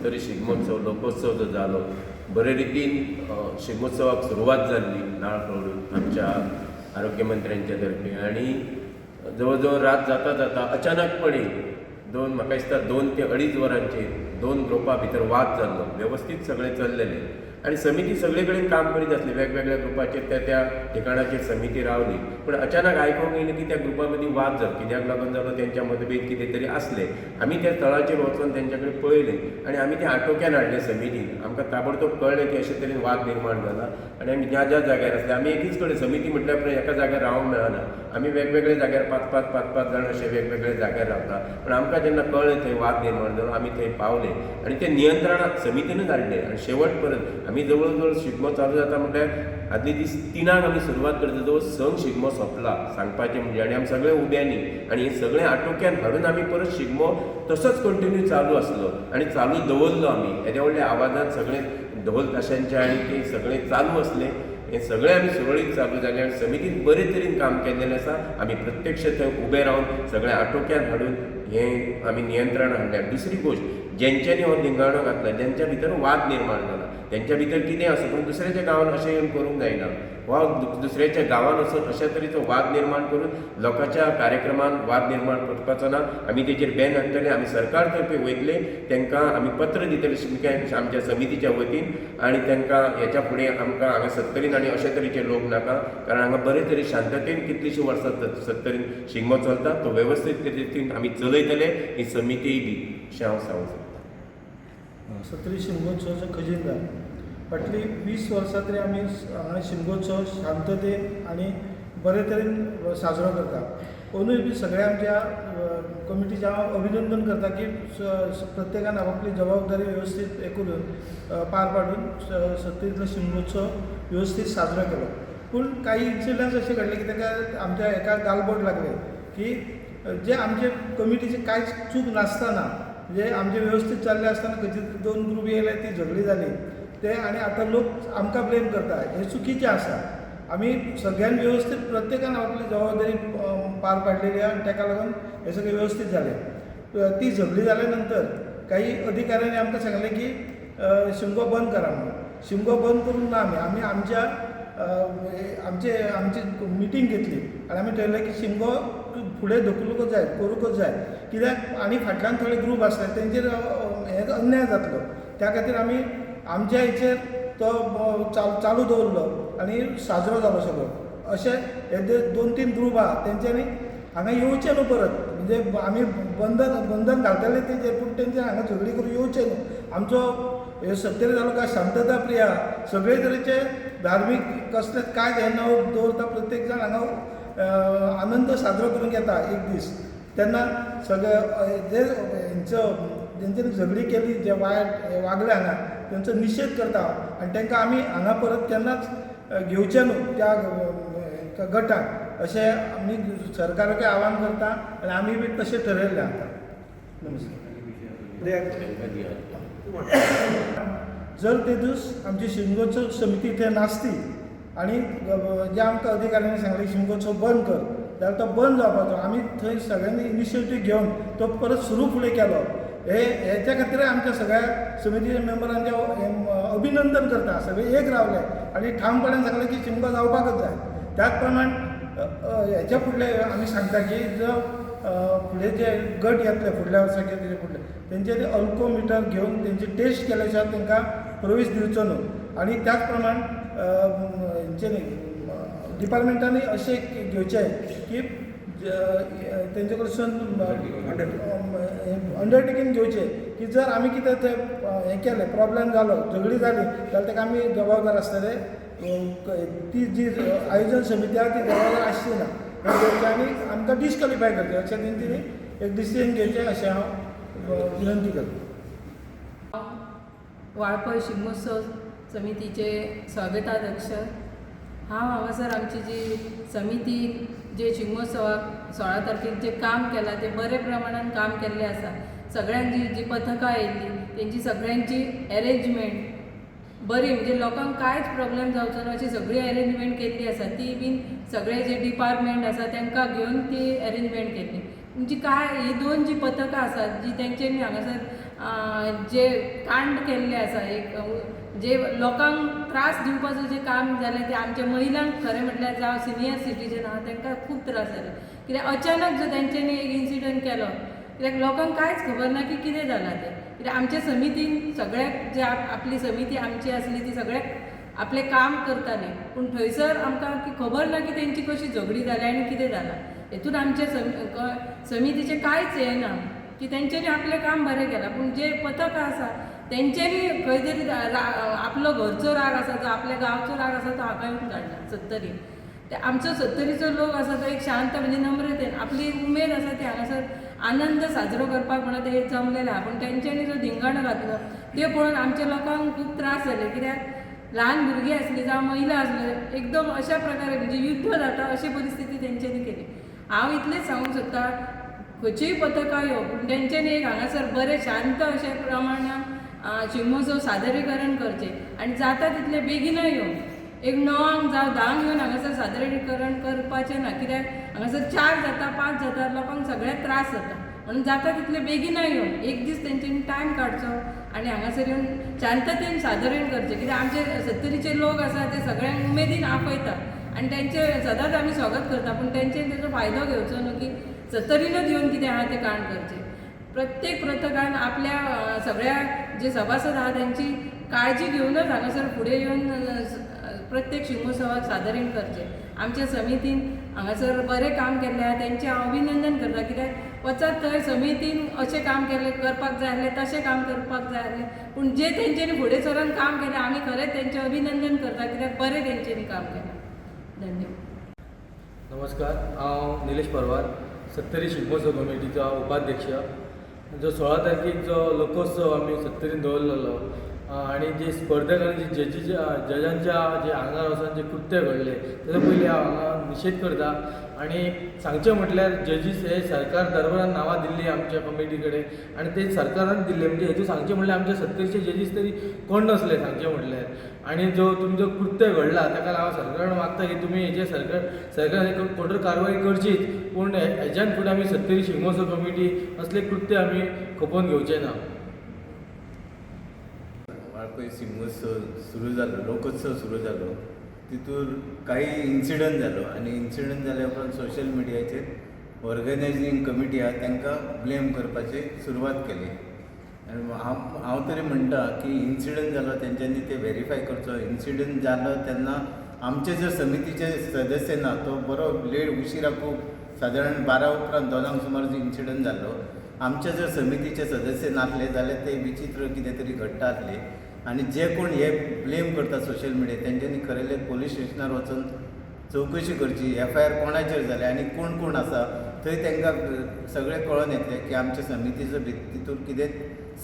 सत्तरी शिगमोत्सव, लोकोत्सव जो जालो, बरे रितीन शिगमोत्सवाक सुरवात जाल्ली नाळ फोडून आमच्या आरोग्य मंत्र्यांच्या तर्फे आनी जवळ जवळ रात जाता जाता अचानकपणे दोन, म्हाका दिसता 2 ते अडीच वरांचेर दोन ग्रुपा भितर वाद जाल्लो. वेवस्थीत सगळें चल्लेलें आनी समिती सगळे कडेन काम करीत आसली. वेगवेगळ्या ग्रुपाचेर, त्या त्या ठिकाणाचेर समिती रावली. पूण अचानक आयकोंक येयलें की त्या ग्रुपा मदीं वाद जालो. कित्याक लागून जालो, तेंच्या मतभेद कितें तरी आसले. आमी त्या थळाचेर वचोन तेंच्या कडेन पळयलें आनी आमी तें आटोक्यान हाडलें समितीन. आमकां ताबडतोब कळ्ळें की अशे तरेन वाद निर्माण जाला आनी आमी ज्या ज्या जाग्यार आसले, आमी एकीच कडेन, समिती म्हटल्या उपरांत एका जाग्यार रावंक मेळना. आमी वेगवेगळ्या जाग्यार पांच पांच पांच पांच जाण अशे वेगवेगळ्या जाग्यार रावता. पूण आमकां जेन्ना कळ्ळें थंय वाद निर्माण जालो, आमी थंय पावले आनी ते नियंत्रणात समितीनूच हाडले. आनी शेवट परंत आमी जवळ जवळ शिगमो चालू जाता म्हटल्यार आदले दीस 3ांक आमी सुरवात करता, जवळ 6ंक शिगमो सोंपला सांगपाचें म्हणजे. आनी आमी सगळे उब्यांनी आनी हे सगळें आटोक्यान हाडून आमी परत शिगमो तसोच कंटिन्यू चालू आसलो आनी चालू दवरलो. आमी येद्या व्हडल्या आवाजान सगळें ढोल ताशांचें आनी तें सगळें चालू आसलें. हें सगळें आमी सुरळीत चालू जालें आनी समितीन बरे तरेन काम केल्लें आसा. आमी प्रत्यक्ष थंय उबे रावन सगळें आटोक्यान हाडून हें आमी नियंत्रण हाडलें. दुसरी गोश्ट, जेंच्यांनी हो धिंगाणो घातला, जेंच्या भितर वाद निर्माण जाला, तेंच्या भितर कितें आसूं, पूण दुसऱ्याच्या गांवान अशें येवन करूंक जायना वा दुसऱ्याच्या गांवान वचून अशा तरेचो वाद निर्माण करून लोकांच्या कार्यक्रमान वाद निर्माण करपाचो ना. आमी तेजेर बॅन हाडटले. आमी सरकार तर्फे वयतले, तांकां आमी पत्र दितले आमच्या समितीच्या वतीन आनी तांकां हेच्या फुडें आमकां हांगा सत्तरीन आनी अशे तरेचे लोक नाका, कारण हांगा बरे तरेन शांततेन कितलीशीं वर्सां सत्तरीन शिगमो चलता, तो वेवस्थीत रितीन आमी चलयतले, ही समितीय बी, अशें हांव सांगूंक सोदतां. सत्तरी शिमगोत्सवाचो खजिनदार. फाटलीं 20 वर्सां तरी आमी हांगा शिमगोत्सव शांततेन आनी बरे तरेन साजरो करता. अंदूय बी सगळ्या आमच्या कमिटीचें हांव अभिनंदन करता की प्रत्येकान आपली जबाबदारी वेवस्थीत हें करून पार पाडून सत्तरींतलो शिमगोत्सव वेवस्थीत साजरो केलो. पूण काही इन्सिडंट्स अशे घडले की ताका आमच्या हेका गालबोट लागलें की जे आमचे कमिटीचे कांयच चूक नासतना, म्हणजे आमचे वेवस्थीत चल्ले आसतना खंयचे तरी दोन ग्रुप येयले, ती झगडी जाली ते आनी आतां लोक आमकां ब्लेम करता. हें चुकीचें आसा. आमी सगळ्यान वेवस्थीत, प्रत्येकान आपली जबाबदारी पार पाडलेली आहा आनी ताका लागून हें सगळें वेवस्थीत जालें. ती झगडी जाल्या नंतर काही अधिकाऱ्यांनी आमकां सांगलें की शिमगो बंद करा म्हणून. शिमगो बंद करूंक ना. आमी आमी आमच्या आमचे आमची मिटींग घेतली आनी आमी ठरयलें की शिमगो फुडें धुकलूंकच जाय, करूंकच जाय, कित्याक आनी फाटल्यान थोडे ग्रूप आसले, तेंचेर हें अन्याय जातलो. त्या खातीर आमी आमच्या हेचेर तो चालू दवरलो आनी साजरो जालो सगळो. अशें हे जे दोन तीन ग्रूप आहा, तेंच्यांनी हांगा येवचें न्हू परत. म्हणजे आमी बंधन बंधन घालतले तेंचेर, पूण तेंचे हांगा झगडी करून येवचें न्हू. आमचो हे सत्तरी तालुका शांतता प्रिय, सगळे तरेचे धार्मीक कसले कांय हें न दवरता प्रत्येक जाण हांगा आनंद साजरो करूंक येता एक दीस. तेन्ना सगळे जे हेंचो जेंच्यांनी झगडी केली, जे वायट हे वागले हांगा, तेंचो निशेध करता हांव आनी तांकां आमी हांगा परत केन्नाच घेवचे न्हू त्या गटाक, अशें आमी सरकाराकय आवाहन करता आनी आमी बी तशें ठरयल्लें आतां. नमस्कार. तांकां दियात. जर ते दीस आमची शिमगोत्सव समिती थंय नासती आनी जे आमकां अधिकाऱ्यांनी सांगलें शिमगोत्सव बंद कर जाल्यार तो बंद जावपाचो. आमी थंय सगळ्यांनी इनिशिएटीव घेवन तो परत सुरू फुडें केलो. हे हेच्या खातीर आमच्या सगळ्या समितीच्या मेंबरांचें हें अभिनंदन करता. सगळे एक रावले आनी ठामपणान सांगलें की शिमगो जावपाकच जाय. त्याच प्रमाण हेच्या फुडले आमी सांगता की जो फुडें जे गट येतले फुडल्या वर्सा किंवा तेजे फुडले, तेंच्यांनी अल्कोमिटर घेवन तेंची टेस्ट केल्या शिवाय तांकां प्रवेश दिवचो न्हू. आनी त्याच प्रमाण हेंच्यांनी, डिपार्टमेंटांनी अशें घेवचें की तेंचे कडसून अंडरटेकींग घेवचें की जर आमी कितें थंय हें केलें, प्रॉब्लेम जालो, झगडी जाली जाल्यार ताका आमी जबाबदार आसतले, ती जी आयोजन समिती आहा ती जबाबदार आसची ना, हें घेवचें आनी आमकां डिस्कॉलिफाय करचें, अशें तेंच्यांनी एक डिसिजन घेवचें अशें हांव विनंती करता. वाळपय शिगमोत्सव समितीचे स्वागताध्यक्ष हांव. हांगासर आमची जी समिती जे शिगमोत्सवाक 16 तारखेक जे काम केलां, तें बरे प्रमाणान काम केल्लें आसा. सगळ्यांची जी पथकां येयल्ली, तेंची सगळ्यांची एरेंजमेंट बरी, म्हणजे लोकांक कांयच प्रॉब्लेम जावचो ना अशी सगळी एरेंजमेंट केल्ली आसा. ती बीन सगळे जे डिपार्टमेंट आसा तांकां घेवन ती एरेंजमेंट केल्ली. म्हणजे काय ही दोन जी पथकां आसात जी तेंच्यांनी हांगासर जे कांड केल्लें आसा, एक जे लोकांक त्रास दिवपाचो जें काम जालें तें आमच्या महिलांक, खरें म्हटल्यार जावं सिनियर सिटीजन आहा तांकां खूब त्रास जाले. कित्याक अचानक जो तेंच्यांनी एक इन्सिडंट केलो, कित्याक लोकांक कांयच खबर ना की कितें जालां तें. कित्याक आमच्या समितीन सगळ्याक जे आपली समिती आमची आसली ती सगळ्याक आपलें काम करताली, पूण थंयसर आमकां की खबर ना की तेंची कशी झगडी जाली आनी कितें जालां. हेतून आमच्या समितीचें कांयच हें ना की तेंच्यांनी आपलें काम बरें केलां, पूण जे पथक आसा तेंच्यांनी खंय तरी आपलो घरचो राग आसा, जो आपल्या गांवचो राग आसा तो हांगा येवन काडला सत्तरी. ते आमचो सत्तरीचो लोक आसा तो एक शांत म्हणजे नम्रतेन आपली उमेद आसा ती हांगासर आनंद साजरो करपाक म्हणून ते जमलेले आहा, पूण तेंच्यांनी जो धिंगाणो घातलो ते पळोवन आमच्या लोकांक खूब त्रास जाले. कित्याक ल्हान भुरगीं आसली जावं महिला आसल्यो, एकदम अशा प्रकारे म्हणजे युद्ध जाता अशी परिस्थिती तेंच्यांनी केली. हांव इतलेंच सांगूंक सोदता, खंयचीय पथकां यो पूण तेंच्यांनी एक हांगासर बरें शांत अशें प्रमाणान शिगमोत्सव सादरीकरण करचें आनी जाता तितले बेगीनय येवन एक 9 जावं 10 येवन हांगासर सादरीकरण करपाचें ना. कित्याक हांगासर 4 जाता 5 जाता लोकांक सगळ्याक त्रास जाता, म्हणून जाता तितले बेगीनय येवन एक दीस तेंच्यांनी टायम काडचो आनी हांगासर येवन शांततेन सादरीकरण करचें. कित्याक आमचे सत्तरीचे लोक आसा ते सगळ्यांक उमेदीन आपयता आनी तेंचे सदांच आमी स्वागत करता, पूण तेंच्यानी तेजो फायदो घेवचो न्हू की सत्तरीनूच येवन कितें आहा तें कांड करचें. प्रत्येक पथकान आपल्या सगळ्या जे सभासद आहा तेंची काळजी घेवनच हांगासर फुडें येवन प्रत्येक शिगमोत्सवाक सादरीकरण करचें. आमच्या समितीन हांगासर बरें काम केल्लें आहा तेंचें हांव अभिनंदन करता. कित्याक वचत थंय समितीन अशें काम केल्लें करपाक जाय आसलें, तशें काम करपाक जाय आसलें, पूण जे तेंच्यांनी फुडें सरून काम केलें आमी खरेंच तेंचें अभिनंदन करता, कित्याक बरें तेंच्यांनी काम केलें. धन्यवाद. नमस्कार, हांव निलेश परवार, सत्तरी शिगमोत्सव कमिटीचो हांव उपाध्यक्ष. जो 16 तारखेक जो लोकोत्सव आमी सत्तरीन दवरलेलो आनी जे स्पर्धक आनी जे जजांच्या जे आंगार वचून जे कृत्य घडलें तेजो पयलीं हांव हांगा निशेध करता. आनी सांगचें म्हटल्यार जजीस हे सरकार दरबारान नांवां दिल्लीं आमच्या कमिटी कडेन आनी ते सरकारान दिल्ले, म्हणजे हेतून सांगचें म्हटल्यार आमच्या सत्तरीचे जजीस तरी कोण नासले सांगचें म्हटल्यार. आनी जो तुमचो कृत्य घडला ताका हांव सरकारान मागता की तुमी हेजेर सरकारान कठोर कारवाय करचीच, पूण हेज्यान फुडें आमी सत्तरी शिगमोत्सव कमिटी असले कृत्य आमी खपोवन घेवचे ना. वाळपय शिगमोत्सव सुरू जालो, लोकोत्सव सुरू जालो, तितूर काही इन्सिडंट जालो आनी इन्सिडंट जाल्या उपरांत सोशल मिडियाचेर ऑर्गनायजींग कमिटी आहा तांकां ब्लेम करपाची सुरवात केली. आनी हांव तरी म्हणटा की इन्सिडंट जालो तेंच्यांनी ते वेरीफाय करचो. इन्सिडंट जालो तेन्ना आमचे जे समितीचे सदस्य ना तो बरो लेट उशिरा खूब सादारण 12 उपरांत 2 सुमार जो इन्सिडंट जालो, आमचे जर समितीचे सदस्य नासले जाल्यार ते विचित्र कितें तरी घडटा आसलें. आनी जे कोण हे ब्लेम करता सोशल मिडिया तेंच्यांनी खरेले पोलीस स्टेशनार वचून चवकशी करची, एफ I R कोणाचेर जाले आनी कोण कोण आसा थंय तांकां सगळें कळोन येतलें की आमच्या समितीचो तितून कितें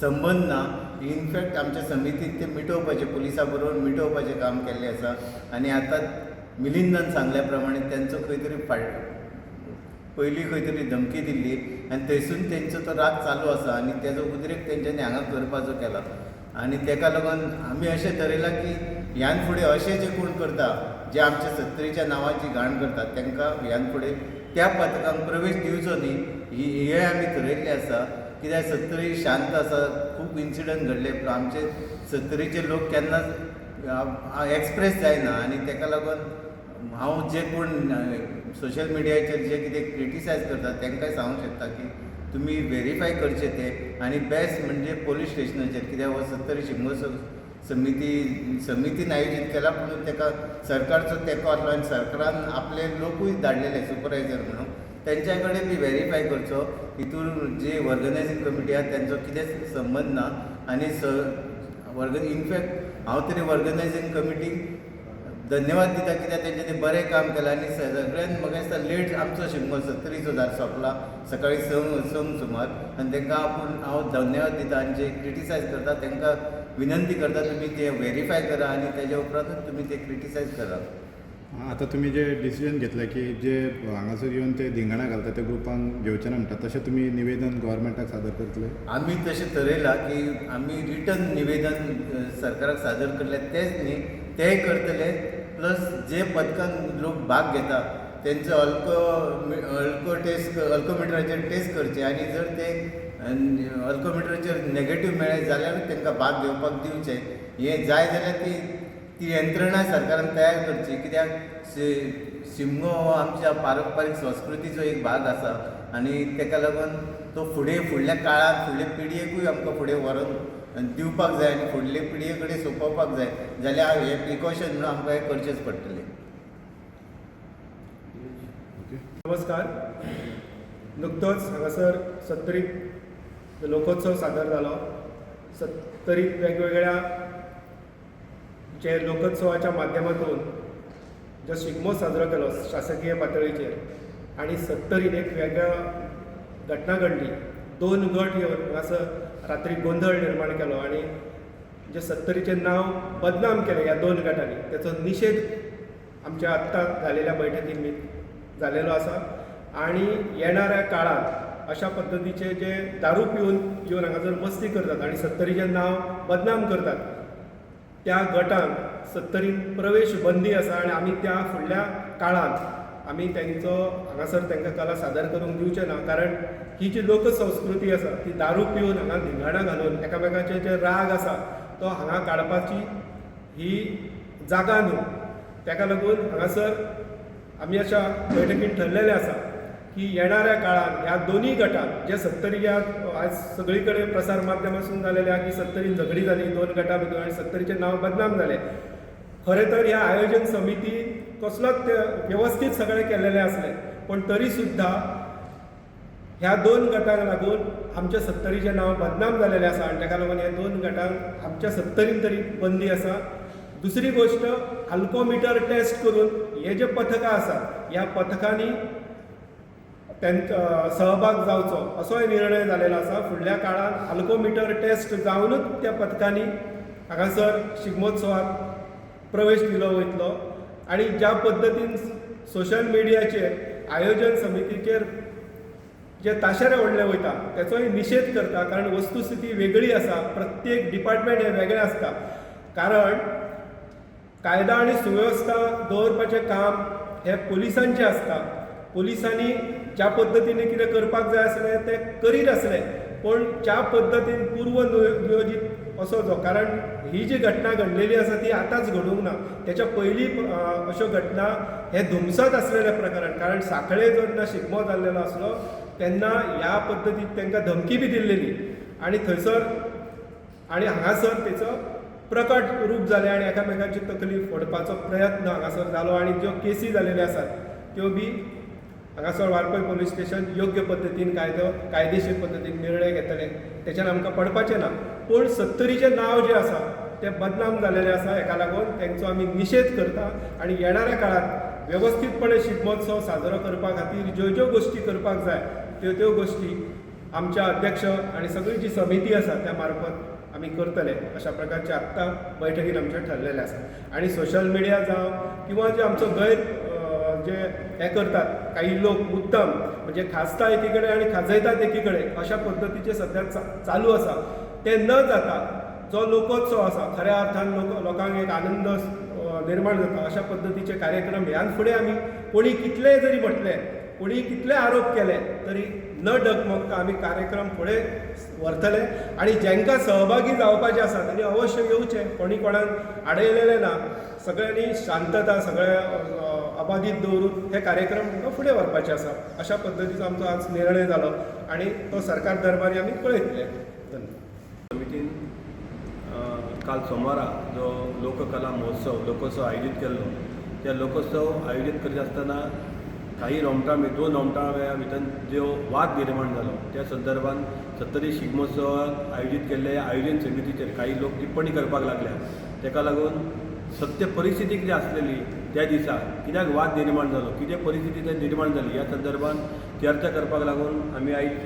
संबंद ना. इनफॅक्ट आमच्या समितीन ते मिटोवपाचें पुलिसां बरोबर मिटोवपाचें काम केल्लें आसा. आनी आतां मिलिंदान सांगल्या प्रमाणे तेंचो खंय तरी पयलीं खंय तरी धमकी दिल्ली आनी थंयसून तेंचो तो राग चालू आसा आनी तेजो उद्रेक तेंच्यांनी हांगा करपाचो केला. आनी तेका लागून आमी अशें थरयलां की ह्यान फुडें अशें जे कोण करता जे आमच्या सत्तरीच्या नांवाची घाण करतात तांकां ह्यान फुडें त्या पथकांक प्रवेश दिवचो न्ही, हें आमी थरयल्लें आसा. कित्याक सत्तरी शांत आसा, खूब इन्सिडंट घडले पूण आमचे सत्तरीचे लोक केन्नाच एक्सप्रेस जायना आनी तेका लागून हांव जे कोण सोशल मिडियाचेर जे कितें क्रिटिसायज करतात तांकांय सांगूंक शकता की तुमी वेरीफाय करचें तें आनी बेस्ट म्हणजे पोलीस स्टेशनाचेर, कित्याक हो सत्तरी शिगमोत्सव समितीन आयोजीत केला पूण ताका सरकारचो तेंको आसलो आनी सरकारान आपले लोकूय धाडलेले सुपरवायजर म्हणून, तेंच्या कडेन बी वेरीफाय करचो. हितून जे ऑर्गनायजींग कमिटी आहा तेंचो कितेंच संबंद ना. आनी इनफॅक्ट हांव तरी ऑर्गनायजींग कमिटीक धन्यवाद दिता कित्याक तेंच्यांनी बरें काम केलां. आनी सगळ्यान म्हाका दिसता लेट आमचो शिगमो सत्तरीचो जालो सोंपला सकाळीं 6 सुमार आनी तांकां आपूण हांव धन्यवाद दिता. आनी जे क्रिटिसायज करता तांकां विनंती करता तुमी ते वेरीफाय करा आनी तेज्या उपरांतूच तुमी ते क्रिटिसायज करा. आतां तुमी जे डिसिजन घेतलें की जे हांगासर येवन ते धिंगाणां घालता त्या ग्रुपांक घेवचे ना म्हणटा, तशें तुमी निवेदन गव्हर्मेंटाक सादर करतले? आमी तशें थरयलां की आमी रिटर्न निवेदन सरकाराक सादर करलें तेंच न्ही तेंय करतले, प्लस जे पथकान लोक भाग घेता तेंचो अल्कोमिटराचेर टेस्ट करचे आनी जर ते आनी अल्कोमिटराचेर नेगेटीव मेळ्ळें जाल्यारूच तांकां भाग घेवपाक दिवचें. हें जाय जाल्यार ती ती यंत्रणा सरकारान तयार करची, कित्याक शिमगो हो आमच्या पारंपारीक संस्कृतीचो एक भाग आसा आनी ताका लागून तो फुडें फुडल्या काळार फुडले पिळगेकूय आमकां फुडें व्हरोन दिवपाक जाय आनी फुडले पिळगे कडेन सोंपोवपाक जाय जाल्यार हें प्रिकॉशन म्हणून आमकां हें करचेंच पडटलें. ओके. नमस्कार. नुकतोच हांगासर सत्तरीत लोकोत्सव सादर जालो. सत्तरीत वेगवेगळ्या जे लोकोत्सवाच्या माध्यमातून जो शिगमो साजरो केलो शासकीय पातळीचेर आनी सत्तरीन एक वेगळ्या घटना घडली. दोन गट येवन हांगासर रात्री गोंदळ निर्माण केलो आनी जे सत्तरीचें नांव बदनाम केलें ह्या दोन गटांनी, तेचो निशेध आमच्या आत्तां जालेल्या बैठकीन जालेलो आसा. आनी येणाऱ्या काळांत अशा पद्दतीचे जे दारू पिवन येवन हांगासर मस्ती करतात आनी सत्तरीचें नांव बदनाम करतात त्या गटांक सत्तरीन प्रवेश बंदी आसा आनी आमी त्या फुडल्या काळांत आमी तेंचो हांगासर तांकां कला सादर करूंक दिवचे ना. कारण ही जी लोकसंस्कृती आसा ती दारू पिवन हांगा धिंगाणां घालून एकामेकांचे जे राग आसा तो हांगा काडपाची ही जागा न्हू. ताका लागून हांगासर आमी अशा बैठकीन ठरलेलें आसा की येणाऱ्या काळांत ह्या दोनूय गटांत जे सत्तरी आज सगळी कडेन प्रसार माध्यमासून जालेले आहा की सत्तरीन झगडी जाली दोन गटां भितर आनी सत्तरीचें नांव बदनाम जालें. खरें तर ह्या आयोजन समितीन कसलोच वेवस्थीत सगळें केलेलें आसलें, पूण तरी सुद्दां ह्या दोन गटांक लागून आमच्या सत्तरीचें नांव बदनाम जालेलें आसा आनी ताका लागून ह्या दोन गटांक आमच्या सत्तरीन तरी बंदी आसा. दुसरी गोश्ट, आल्कोमिटर टेस्ट करून हे जे पथकां आसात ह्या पथकांनी तांकां सहभाग जावचो असोय निर्णय जालेलो आसा. फुडल्या काळांत आल्कोमिटर टेस्ट जावनूच त्या पथकांनी हांगासर शिगमोत्सवाक प्रवेश दिलो वयतलो. आनी ज्या पद्दतीन सोशल मिडियाचेर आयोजन समितीचेर जे ताशेरे ओडले वयता तेचोय निशेध करता, कारण वस्तुस्थिती वेगळी आसा. प्रत्येक डिपार्टमेंट हें वेगळें आसता, कारण कायदा आनी सुवेवस्था दवरपाचें काम हें पुलिसांचें आसता. पुलिसांनी ज्या पद्दतीन कितें करपाक जाय आसलें तें करीत आसलें, पूण ज्या पद्दतीन पूर्व नियोजीत असो जो, कारण ही जी घटना घडलेली आसा ती आतांच घडूंक ना, तेच्या पयलीं अश्यो घटना हें धुमसत आसलेलें प्रकरण. कारण सांखळे जेन्ना शिगमो जाल्लेलो आसलो तेन्ना ह्या पद्दतीन तांकां धमकी बी दिल्लेली आनी थंयसर आनी हांगासर तेचो प्रकट रूप जालें आनी एकामेकांची तकली फोडपाचो प्रयत्न हांगासर जालो आनी ज्यो केसी जालेल्यो आसात त्यो बी हांगासर वाळपय पोलीस स्टेशन योग्य पद्दतीन कायदेशीर पद्दतीन निर्णय घेतले, तेच्यान आमकां पडपाचें ना. पूण सत्तरीचें नांव जें आसा तें बदनाम जालेलें आसा, हेका लागून तेंचो आमी निशेध करता आनी येणाऱ्या काळांत वेवस्थीतपणे शिगमोत्सव साजरो करपा खातीर ज्यो ज्यो गोश्टी करपाक जाय त्यो त्यो गोश्टी आमच्या अध्यक्ष आनी सगळी जी समिती आसा त्या मार्फत आमी करतले अशा प्रकारचे आत्तां बैठकीन आमचें ठरलेलें आसा. आनी सोशल मिडिया जावं किंवा जे आमचो गैर जे हे करतात काही लोक मुद्दम म्हणजे खाजता एकी कडेन आनी खाजयतात एकी कडेन अशा पद्दतीचे सद्या चालू आसा, ते न जाता जो लोकोत्सव आसा खऱ्या अर्थान लोकांक एक आनंद निर्माण जाता अशा पद्दतीचे कार्यक्रम ह्यान फुडें आमी कोणी कितलेय जरी म्हटलें, कोणी कितले आरोप केले तरी न डगमगता आमी कार्यक्रम फुडें व्हरतले आनी जांकां सहभागी जावपाचें आसा तांणी अवश्य येवचें. कोणी कोणाक आडयलेलें ना, सगळ्यांनी शांतता सगळे अबाधीत दवरून हे कार्यक्रम तुमकां फुडें व्हरपाचे आसा अशा पद्दतीचो आमचो आज निर्णय जालो आनी तो सरकार दरबारी आमी कळयतले. धन्यवाद. समितीन काल सोमारा जो लोककला महोत्सव लोकोत्सव आयोजीत केल्लो त्या लोकोत्सव आयोजीत करीत आसतना काही रोमटामेळ दोन रोमटामेळा भितर जो वाद निर्माण जालो त्या संदर्भात सत्तरी शिगमोत्सवाक आयोजीत केल्ले आयोजन समितीचेर काही लोक टिप्पणी करपाक लागल्या. ताका लागून सत्य परिस्थिती कितें आसलेली त्या दिसा, कित्याक वाद निर्माण जालो, कितें परिस्थिती थंय निर्माण जाली ह्या संदर्भात चर्चा करपाक लागून आमी आयज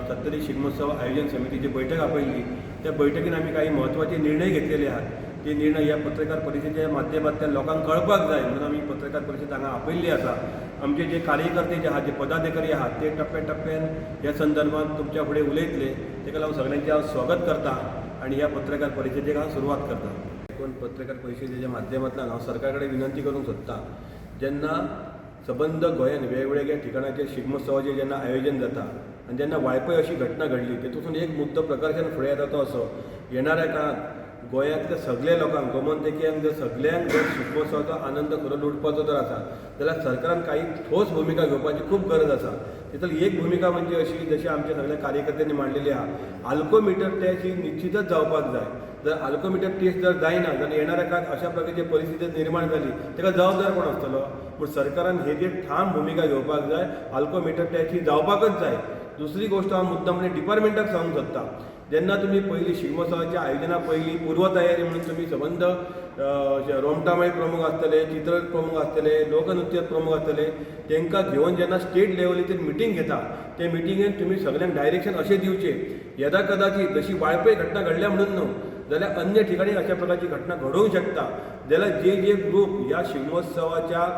सत्तरी शिगमोत्सव आयोजन समितीची बैठक आपयल्ली. त्या बैठकीन आमी काही म्हत्वाचे निर्णय घेतलेले आहात. ते निर्णय ह्या पत्रकार परिशदेच्या माध्यमांतल्यान लोकांक कळपाक जाय म्हणून आमी पत्रकार परिशद हांगा आपयल्ली आसा. आमचे जे कार्यकर्ते जे आहात, जे पदाधिकारी आहात ते टप्प्या टप्प्यान ह्या संदर्भात तुमच्या फुडें उलयतले. ताका लागून सगळ्यांचें हांव स्वागत करता आनी ह्या पत्रकार परिशदेक हांव सुरवात करता. पण पत्रकार परिशदेच्या माध्यमांतल्यान हांव सरकार कडेन विनंती करूंक सोदता, जेन्ना सबंद गोंयान वेगवेगळ्या ठिकाणाचेर शिगमोत्सवाचें जेन्ना आयोजन जाता आनी जेन्ना वाळपय अशी घटना घडली तेतूंतसून एक मुद्दो प्रकर्शान फुडें येता तो असो, येणाऱ्या काळांत गोंयांतल्या सगल्या लोकांक, गोमंतकियांक जर सगल्यांक जर शिगमोत्सवाचो आनंद खरो लुटपाचो जर आसा जाल्यार सरकारान काही ठोस भुमिका घेवपाची खूब गरज आसा. तितूंतली एक भुमिका म्हणजे अशी, जशी आमच्या सगळ्या कार्यकर्त्यांनी मांडलेली आहा, आल्कोमिटर टेस्ट ही निश्चितच जावपाक जाय. जर आल्कोमिटर टेस्ट जर जायना जाल्यार येणाऱ्या काळात अशा प्रकारची परिस्थिती निर्माण जाली ताका जबाबदार कोण आसतलो? पूण सरकारान हेजेर ठाम भुमिका घेवपाक जाय, आल्कोमिटर टेस्ट ही जावपाकच जाय. दुसरी गोश्ट हांव मुद्दाम म्हणजे डिपार्टमेंटाक सांगूंक सोदता, जेन्ना तुमी पयलीं शिगमोत्सवाच्या आयोजना पयलीं पूर्वतयारी म्हणून तुमी सबंद रोमटामेळ प्रमुख आसतले, चित्र प्रमुख आसतले, लोकनृत्य प्रमुख आसतले, तांकां घेवन जेन्ना स्टेट लेवलीचेर मिटींग घेता ते मिटिंगेन तुमी सगल्यांक डायरेक्शन अशें दिवचें, यदा कदाचित जशी वाळपय घटना घडल्या म्हणून न्हू जाल्यार अन्य ठिकाणी अशा प्रकारची घटना घडोवंक शकता, जाल्यार जे जे ग्रूप ह्या शिगमोत्सवाच्या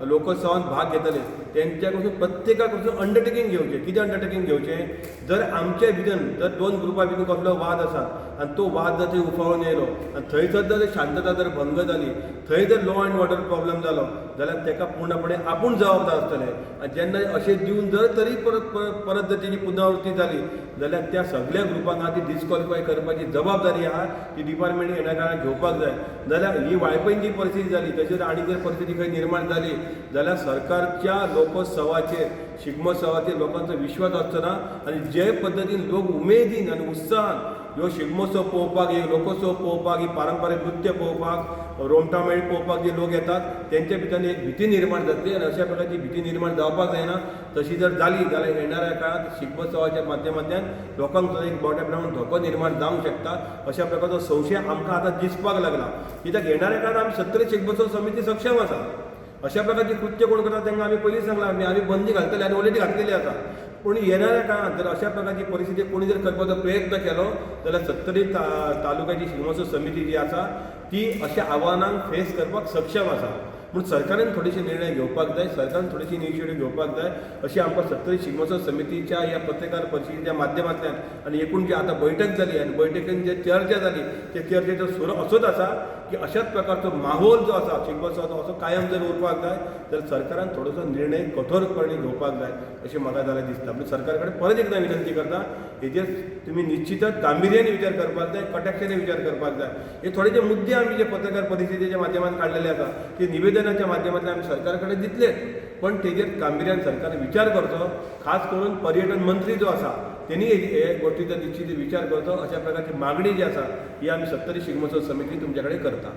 लोकोत्सवान भाग घेतले तेंच्या कडसून प्रत्येका कडसून अंडरटेकींग घेवचें. कितें अंडरटेकींग घेवचें? जर आमचे भितर जर दोन ग्रुपा भितर कसलो वाद आसा आनी तो वाद जर थंय उफाळून येयलो आनी थंयसर जर शांतता जर भंग जाली, थंय जर लॉ एंड ऑर्डर प्रॉब्लम जालो जाल्यार ताका पूर्णपणे आपूण जबाबदार आसतले. आनी जेन्ना अशें दिवन जर तरी परत परत जर तेजी पुनरावृत्ती जाली जाल्यार त्या सगल्या ग्रुपांक आहा ती डिस्कॉलिफाय करपाची जबाबदारी आहा ती डिपार्टमेंट येण्या काळार घेवपाक जाय. जाल्यार ही वाळपयन जी परिस्थिती जाली तशीच आनी जर परिस्थिती खंय निर्माण जाली जाल्यार सरकारच्या लोकोत्सवाचेर, शिगमोत्सवाचेर लोकांचो विश्वास आसचो ना आनी जे पद्दतीन लोक उमेदीन आनी उत्साहान ह्यो शिगमोत्सव पळोवपाक, हे लोकोत्सव पळोवपाक, ही पारंपारीक नृत्य पळोवपाक, रोमटामेळ पळोवपाक जे लोक येतात तेंच्या भितर एक भिती निर्माण जातली आनी अशा प्रकारची भिती निर्माण जावपाक जायना. तशी जर जाली जाल्यार येणाऱ्या काळांत शिगमोत्सवाच्या माध्यमांतल्यान लोकांक सुद्दां एक मोठ्या प्रमाणात धोको निर्माण जावंक शकता अशा प्रकारचो संशय आमकां आतां दिसपाक लागला. कित्याक येणाऱ्या काळांत आमी सत्तरी शिगमोत्सव समिती सक्षम आसा. अशा प्रकारची कृत्य कोण करता तांकां आमी पयलींच सांगलां, आमी बंदी घालतले आनी ऑलरेडी घातलेली आसा. पूण येणाऱ्या काळांत जर अशा प्रकारची परिस्थिती कोणी जर करपाचो प्रयत्न केलो जाल्यार सत्तरी तालुक्याची शिगमोत्सव समिती जी आसा ती अशा आव्हानांक फेस करपाक सक्षम आसा. पूण सरकारान थोडेशे निर्णय घेवपाक जाय, सरकारान थोडेशी इनिशिएटीव घेवपाक जाय अशी आमकां सत्तरी शिगमोत्सव समितीच्या ह्या पत्रकार परिशदेच्या माध्यमांतल्यान आनी एकूण जी आतां बैठक जाली आनी बैठकेन जे चर्चा जाली ते चर्चेचो सूर असोच आसा की अशाच प्रकारचो माहोल जो आसा शिगमोत्सवाचो असो कायम जर उरपाक जाय जाल्यार सरकारान थोडोसो निर्णय कठोरपणे घेवपाक जाय अशें म्हाका जाल्यार दिसता. पूण सरकारा कडेन परत एकदां विनंती करता, हेजेर तुमी निश्चितच गांभिर्यान विचार करपाक जाय, कटाक्षाने विचार करपाक जाय. हे थोडे जे मुद्दे आमी जे पत्रकार परिशदेच्या माध्यमांत काडलेले आसा ते निवेदनाच्या माध्यमांतल्यान आमी सरकारा कडेन दितलेच, पण तेजेर गांभिर्यान सरकारान विचार करचो. खास करून पर्यटन मंत्री जो आसा तेणी हे गोश्टीचो निश्चित विचार करचो अशा प्रकारची मागणी जी आसा ही आमी सत्तरी शिगमोत्सव समिती तुमच्या कडेन करता.